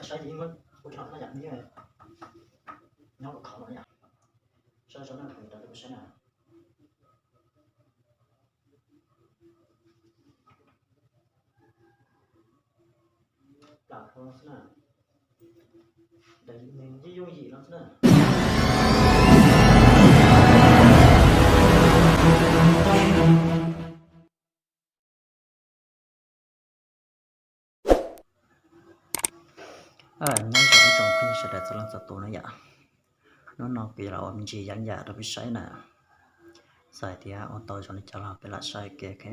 Saib ces yeej muab ua kiag no na yom, nws yeej nyob ua khov no yom. Saib zoo na, kuv rau peb saib na. Plam hlo xwb na. Nws yeej yooj yim no xwb na. Nyob zoo ib tsoom phooj ywg sawv daws txhua leej txhua tus na yom. Hnub no kuv yuav los ua me ntsis yeeb yam rau peb saib na. Txawm hais tias ua tau zoo li cas los peb lam saib ua ke.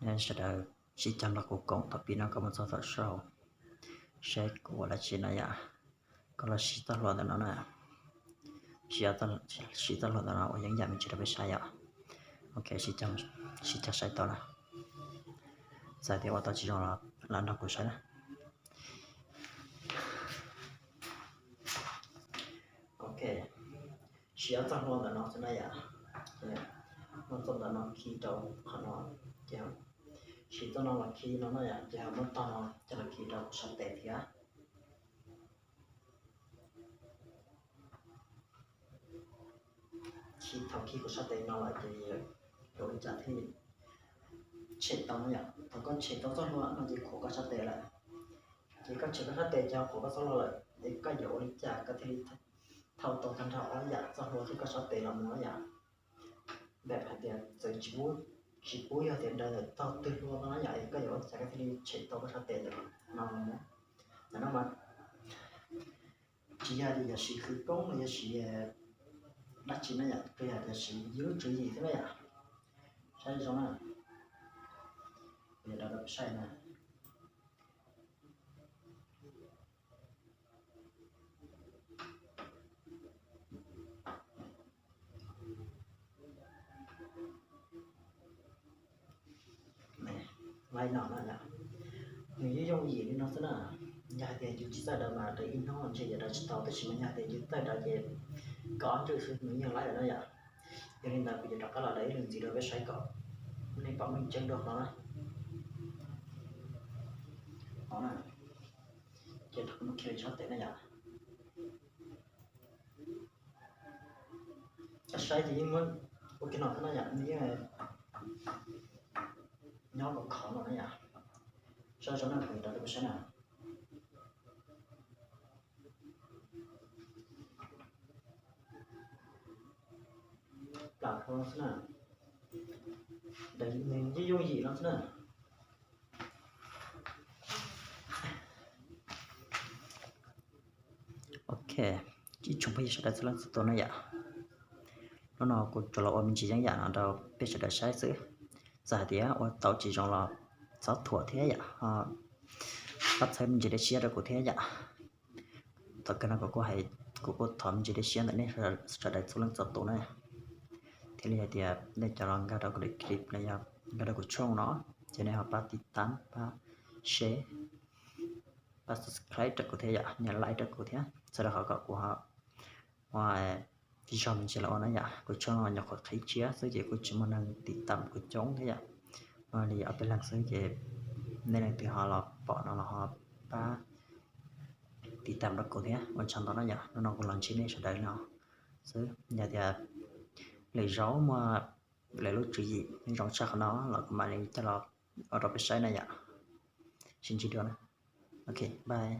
Nej sawv daws sib cog nrog kuv koom thaum pib no kom mus txog thaum xaus, seb kuv ua dab tsi na yom. Koj los siv txoj hlua ntawm no na. Siv txoj hlua ntawm no ua yeeb yam me ntsis rau peb saib yom. Ok, sib cog saib tau na. Txawm tias ua tau tsis zoo los nrog kuv saib na. Ok, siv ob txoj hlua ntawm no xwb na yom. Muab txoj ntawm no khi rau qhov no, ces siv txoj no los khi no na yom, ces ho muab txoj no coj los khi rau kuv sab tes thiab. Khi, thaum khi kuv sab tes no lawm ces yuav ua li cas thiaj tshem tau no yom. Thaum koj tshem tau txoj hlua no ces khuam koj sab tes lawm. Ces koj tshem koj sab tes ces ho khuam koj txoj hlua lawm, ces koj yuav ua li cas koj thiaj li thau tau tag nrho ob yam txoj hlua thiab koj sab tes los mus no yom. Npam hais tias txawm tsis pub, tsis pub yog tias nraws ntawm tog twg hlua no na yom, es koj yuav ua li cas koj thiaj li tshem tau koj sab tes ntawm no los mus. Ntawm no mas tsis yog tias yog siv khawv koob los yog siv dab tsi na yom, tsuas yog tias siv yus lub tswv yim xwb na yom. Saib zoo na, kuv yuav rau peb saib na. Nws yooj yooj yim li no xwb na. Yog hais tias yus tsis txawj daws mas raws ib hnub ntshe yuav daws tsis tau, tab sis mas yog hais tias yus txawj daws ces kaum ob ntsuj xwb nws yeej laib lawm na yom. Yog li ntawd kuv yuav rov qab los daws ib lwm ntxiv rau peb saib kom nej pom meej tseeb dua qhov no na. Ces rov qab mus khi sab tes na yom. Saib ces yeej muab ua kiag no xwb na yom, nws yeej nyob ua khov no na yom. Saib zoo na, kuv rau peb saib na. Plam hlo xwb na. Nws yeej yooj yim no xwb na. Ok, ib tsoom phooj ywg sawv daws txhua leej txhua tus na yom. Hnub no kuv tsuas los ua me ntsis yeeb yam no rau peb sawv daws saib xwb. Txawm hais tias ua tau tsis zoo los txhob thuam thiab yom, pab txhawb me ntsis dej siab rau kuv thiab yom. Thaum kawg no kuv kuj hais, kuv kuj thov me ntsis dej siab ntawm nej sawv daws txhua leej txhua tus na. Thiaj li hais tias nej cov los nkag rau kuv daim clip los yog nkag rau kuv channel no, ces nej ho pab tiv tam, pab share, pab subscribe rau kuv thiab yom, nias like rau kuv thiab, txhawm rau qhov kom kuv ho ua zog me ntsis los ua na yom. Kuv channel no nyuam qhuav qhib tshiab xwb ces kuj tsis muaj neeg tiv tam kuv coob thiab yom. Muaj li ob peb leeg xwb ces nej leej twg ho los pom no los ho pab tiv tam rau kuv thiab, ua tsaug ntau na yom. Hnub no kuv los ntsib nej sawv daws no xwb, yog tias lwm zaus muaj lwm lub tswv yim zoo tshaj qhov no los kuv mam li coj los ua rau peb saib na yom. Sib ntsib dua na. Ok, bye.